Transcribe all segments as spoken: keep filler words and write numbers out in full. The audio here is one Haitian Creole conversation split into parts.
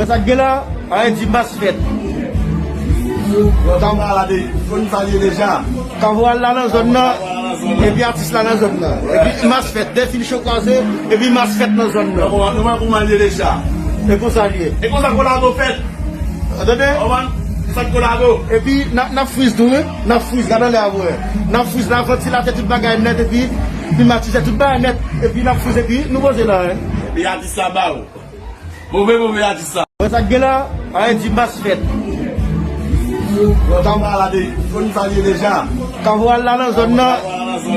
Sa k gen la, anyen di mas fèt. Kaporal la de, fò n salye deja. Kaporal la nan zòn nan, epi atis la nan zòn nan. Epi mas fèt, de fil cho kwaze, epi mas fèt nan zòn nan. Nou wè kouman l ye deja. E konsa l ye. E konsa kolabo fèt. Ou tande? Kòman? Se sa k kolabo. Epi n ap, n ap friz tou, wi. N ap friz, gade anlè a pou wè. N ap friz la, vantilatè tout bagay nèt, epi klimatizè tout bagay nèt, epi n ap friz, epi nou poze la, wi. Epi atis la ba ou. Move, move atis sa. Wè sa k gen la, anyen di mas fèt. Kaporal la de, fò n salye deja. Kaporal la nan zòn nan,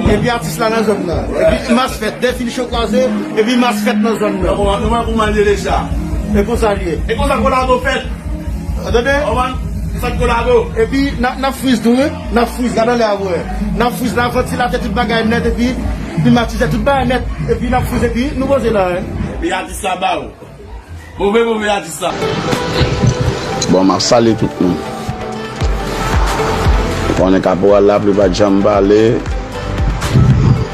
epi atis la nan zòn nan. Epi mas fèt, de fil cho kwaze, epi mas fèt nan zòn nan. Nou wè kouman l ye deja. E konsa l ye. E konsa kolabo fèt. Ou tande? Kòman? Se sa k kolabo. Epi n ap, n ap friz tou, wi. N ap friz, gade anlè a pou wè. N ap friz la, vantilatè tout bagay nèt, epi klimatizè tout bagay nèt, epi n ap friz, epi nou poze la, wi. Epi atis la ba ou. Move, move atis sa. Bon, m ap salye tout moun. Ou konnen kaporal la, li pa t janm pale.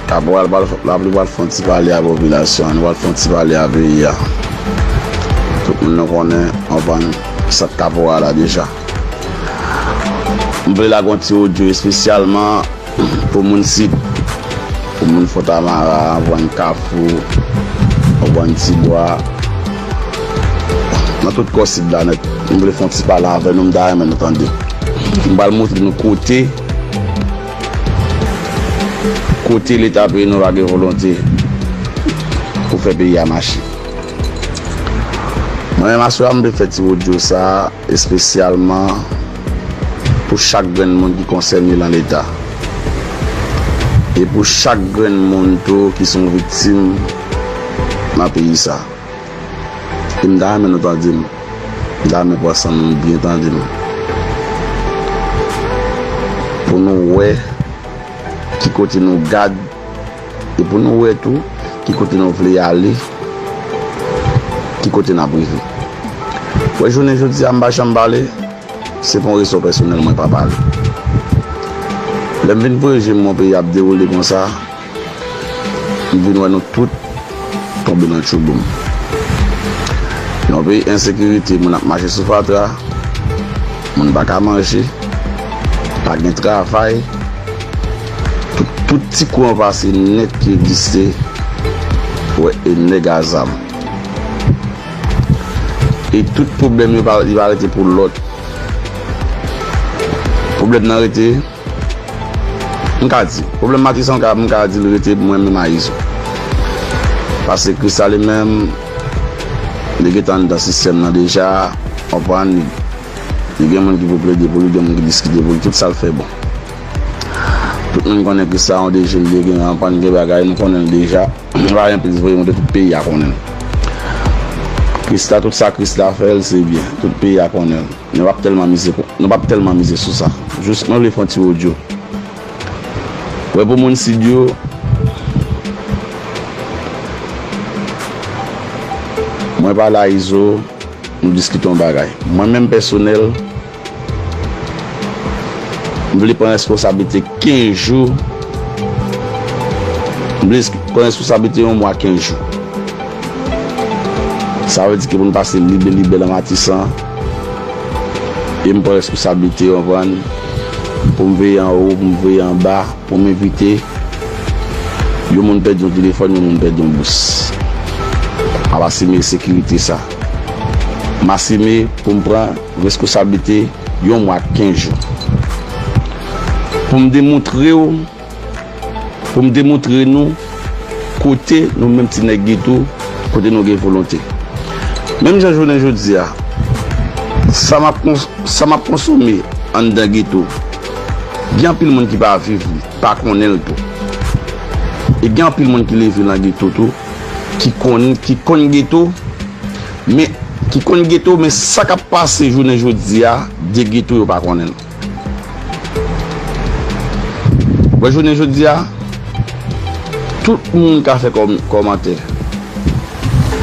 Kaporal pral, li pral fè yon ti pale a popilasyon an, li pral fè yon ti pale a peyi a. Tout moun nou konnen, konprann sa k kaporal la deja. M vle lage yon ti odyo espesyalman pou moun Sid, pou moun Fontamara, Anvwann Kafou, Anvwann Tibwa, nan tout kò Sid la nèt. M vle fè yon ti pale avè nou, m ta renmen nou tande. M pral montre nou kote, kote Leta peyi nou pa gen volonte pou fè peyi a mache. Mwen menm aswè a, m vle fè ti odyo sa a espesyalman pou chak grenn moun ki konsène nan Leta. E pou chak grenn moun tou ki se yon viktim nan peyi sa. E m ta renmen nou tande m. M ta renmen pran san nou byen tande m. Pou nou wè ki kote nou gad, e pou nou wè tou ki kote nou vle ale, ki kote n ap rive. Wè, jounen jodi a, m pa janm pale, se pou yon rezon pèsonèl mwen pa pale. Lè m vin voye je m wè yon peyi ap dewoule konsa, m vin wè nou tout tonbe nan tchouboum. Yon peyi ensekirite, moun ap mache sou fatra, moun pa ka manje, pa gen travay, tout, tout ti kouran pase nèt ki egziste, wè, e nèg a zam. E tout pwoblèm yo pa, li pa rete pou lòt. Pwoblèm nan rete, m ka di, pwoblèm Matisan, m ka, m ka di l rete mwen menm a Izo. Paske Krisla li menm, li gentan anndan sistèm nan deja, konprann li. Li gen moun ki pou plede pou li, gen moun ki diskite pou li, tout sa l fè bon. Tout moun konnen Krisla yon de jèn li gen, konprann gen bagay, nou konnen l deja. Nou pa gen plis voye monte, tout peyi a konnen l. Krisla, tout sa Krisla fè l, se byen. Tout peyi a konnen l. Nou p ap tèlman mize, nou p ap tèlman mize sou sa. Jis mwen vle fè yon ti odyo. Wè, pou moun Sid yo, mwen pale a Izo, nou diskite yon bagay. Mwen menm pèsonèl, m vle pran responsablite kenz jou. M vle pran responsablite yon mwa kenz jou. Sa vle di ke pou n pase libe libe nan Matisan. E m pran responsablite, w konprann, pou m veye anwo, pou m veye anba, pou m evite yon moun pèdi yon telefòn, yon moun pèdi yon bous. M ap asime sekirite sa. M asime pou m pran responsablite yon mwa, kenz jou. Pou m demontre w, pou m demontre nou kote nou menm ti nèg geto, kote nou gen volonte. Menm jan jounen jodi a, sa m ap kons-, sa m ap konsome anndan geto, gen anpil moun ki pa viv li, pa konnen l tou. E gen anpil moun ki leve nan geto tou, ki konn, ki konn geto, men, ki konn geto, men sa k ap pase jounen jodi a, de geto yo pa konnen l. Wè, jounen jodi a, tout moun ka fè kòm-, kòmantè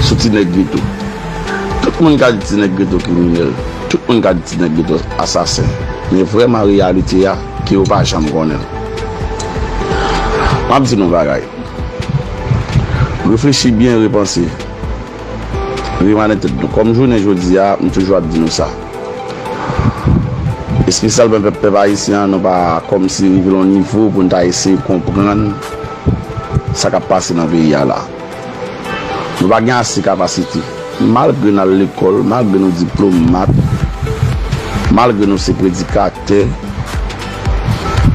sou ti nèg geto. Tout moun ka di ti nèg geto kriminèl. Tout moun ka di ti nèg geto asasen. Men vrèman reyalite a, ke yo pa janm konnen l. M ap di nou bagay. Reflechi byen, repanse. Remane tèt nou. Kòm jounen jodi a, m toujou ap di nou sa. Espesyalman pèp, pèp ayisyen an, nou pa kòmsi rive nan yon nivo pou n ta eseye konprann sa k ap pase nan peyi a la. Nou pa gen ase kapasite. Malgre n al lekòl, malgre nou diplomat, malgre nou se predikatè,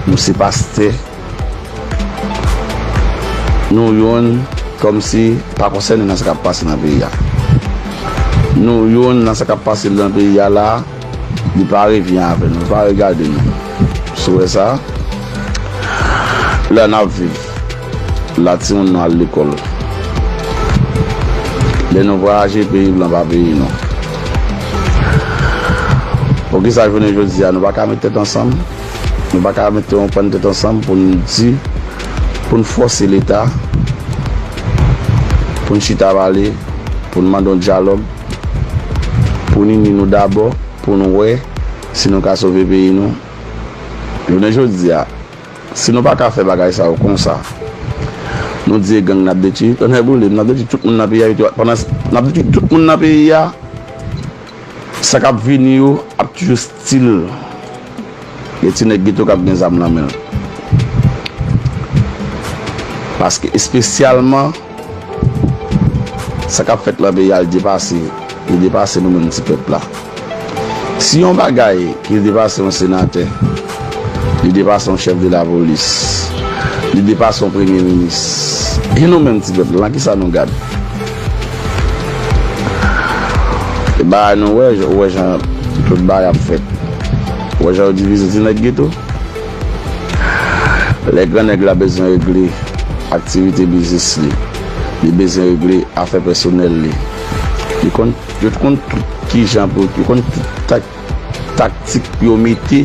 nou se pastè, nou youn kòmsi pa konsène nan sa k ap pase nan peyi a. Nou youn nan sa k ap pase nan peyi a la, li pa revyen avè nou, li pa regade nou. Sou wè sa, lè n ap viv, la timoun nou al lekòl. Lè nou vwayaje, peyi blan pa peyi nou. Poukisa jounen jodi a, nou pa ka met tèt ansanm? Nou pa ka mete yon prann tèt ansanm pou n di, pou n fòse Leta, pou n chita pale, pou n mande yon dyalòg, pou n ini nou dabò, pou n wè si nou ka sove peyi nou. Jounen jodi a, si nou pa ka fè bagay sa yo konsa, nou di e gang n ap detwi, tonnè boule m, n ap detwi tout moun nan peyi a, pandan n ap detwi tout moun nan peyi a, sa k ap vini yo ap toujou still gen ti nèg geto k ap gen zam nan men l. Paske espesyalman, sa k ap fèt nan peyi a, li depase, li depase nou menm ti pèp la. Si yon bagay ki depase yon senatè, li depase yon chèf de lapolis, li depase yon premye minis, e nou menm ti pèp la, nan kisa nou gad? E bagay nou wè, ou wè jan tout bagay ap fèt. Ou wè jan yo divize ti nèg geto? Lè gran nèg la bezwen regle aktivite biznis li, li bezwen regle afè pèsonèl li, li konn, yo konn tout kijan pou, yo konn tout tak-, taktik pou yo mete,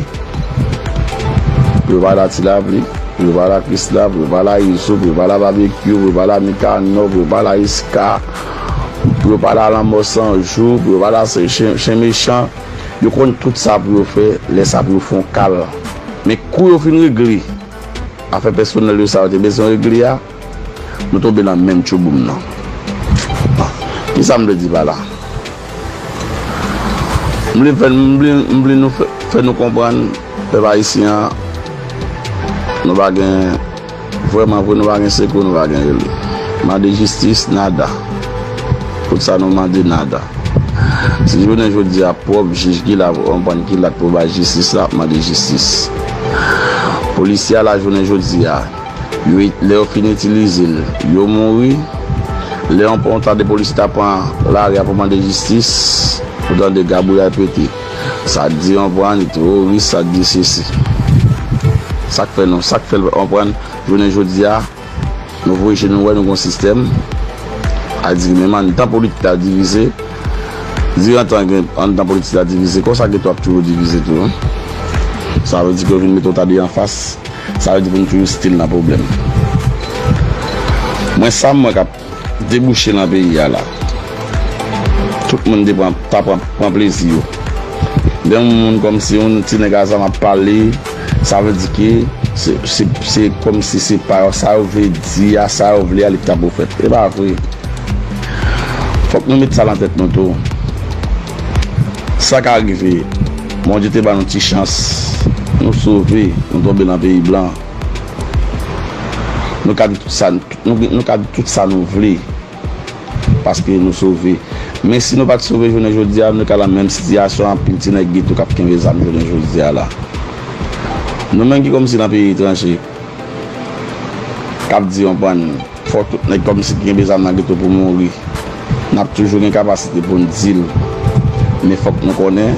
pou yo pa la Ti Lapli, pou yo pa la Krisla, pou yo pa la Izo, pou yo pa la Babekyou, pou yo pa la Nikanò, pou yo pa la Iska, pou yo pa la Lanmò San Jou, pou yo pa la Chen, Chen Mechan. Yo konn tout sa pou yo fè, lè sa pou yo fè yon kal. Men kou yo fin regle afè pèsonèl yo, sa yo te bezwen regle a, nou tonbe nan menm tchouboum nan. Kisa m vle di pa la? M vle fè, m vle, m vle nou fè, fè nou konprann, pèp ayisyen an, nou pa gen, vrèman vre, nou pa gen sekou, nou pa gen rele. Mande jistis, nada. Tout sa nou mande, nada. Si jounen jodi a pwòp jij ki la, konprann ki la pou bay jistis la, ap mande jistis. Polisye a la jounen jodi a, yo, lè yo fin itilize l, yo mouri. Lè yon, yon ta de polisye ta pran lari a pou mande jistis, ou tande gabouyay pete. Sa k di yon pran li teworis, sa k di sesi. Sa k fè nou, sa k fè l, yon pran jounen jodi a, nou voye je nou wè nou gon sistèm. A di menm anndan politik la divize. Di anndan gen, anndan politik la divize, konsa geto ap toujou divize tou, wi. Sa vle di ke yo vin mete yon ta de anfas. Sa vle di pou nou toujou still nan pwoblèm. Mwen, sa m wè k ap debouche nan peyi a la, tout moun te pran, ta pran, pran plezi yo. Lè yon moun kòmsi yon ti nèg a zam ap pale, sa vle di ke se, se, se kòmsi se pa sa yo vle di a, sa yo vle a, li t ap ofèt. E pa vre. Fòk nou met sa nan tèt nou tou. Sa ka rive. Bondye te ban nou ti chans. Nou sove, nou tonbe nan peyi blan. Nou ka di tout sa, nou, nou ka di tout sa nou vle. Paske nou sove. Men si nou pa t sove jounen jodi a, nou ka nan menm sitiyasyon anpil ti nèg geto k ap kenbe zam jounen jodi a la. Nou menm ki kòmsi nan peyi etranje, k ap di yon prann, fò tout nèg kòmsi ki kenbe zam nan geto pou mouri. N ap toujou gen kapasite pou n di l. Men fòk nou konnen,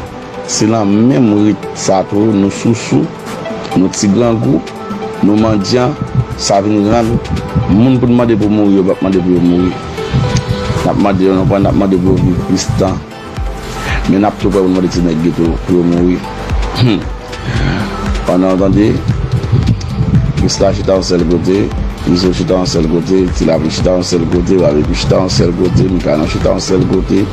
se nan menm rit sa tou, nou sousou, nou ti grangou, nou mandyan, sa vin rann moun pou n mande pou mouri, yo p ap mande pou yo mouri. N ap mande yo, nou pran, n ap mande pou yo viv plis tan. Men n ap tou prè pou n mande ti nèg geto pou yo mouri. Hmm. Pandan w tande, Krisla chita yon sèl kote, Izo chita yon sèl kote, Ti Lapli chita yon sèl kote, Babekyou chita yon sèl kote, Mikano chita yon sèl kote.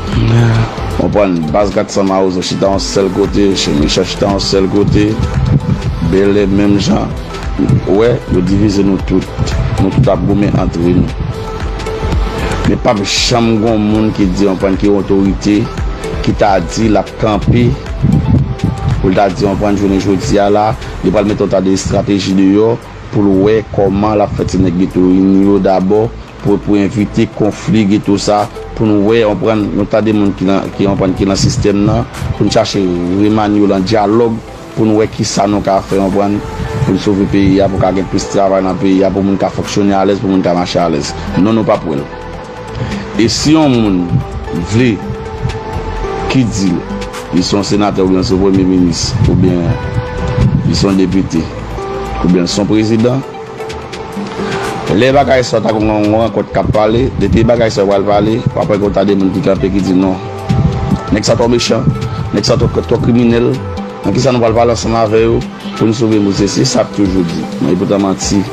Konprann, baz Gatsan Mawozo chita yon sèl kote, Chen Mechan chita yon sèl kote, Bèlè menm jan. Ou wè, yo divize nou tout. Nou tout ap goumen antre nou. Men p ap janm gen yon moun ki di, yon pran ki otorite, ki ta di l ap kanpe, pou l ta di, yon pran jounen jodi a la, li pral mete yon ta de estrateji deyò, pou l wè kòman l ap fè ti nèg geto ini yo dabò, pou, pou evite konfli geto sa, pou nou wè, yon pran, yon ta de moun ki nan, ki yon pran ki nan sistèm nan, pou n chache remanye yo nan dyalòg, pou n wè kisa nou ka fè, yon pran, pou n sove peyi a, pou ka gen plis travay nan peyi a, pou moun ka fonksyone alèz, pou moun ka mache alèz. Non, nou p ap wè l. E si yon moun vle ki di li se yon senatè oubyen se yon premye minis oubyen li se yon depite oubyen li se yon prezidan, lè bagay sa ta gon yon rankont k ap pale, depi bagay sa yo pral pale, w ap wè gon ta de moun ki kanpe ki di non. Nèg sa twò mechan, nèg sa twò, twò kriminèl, nan kisa nou pral pale ansanm avè yo pou n sove moun se, se sa ap toujou di. Men epoutan manti.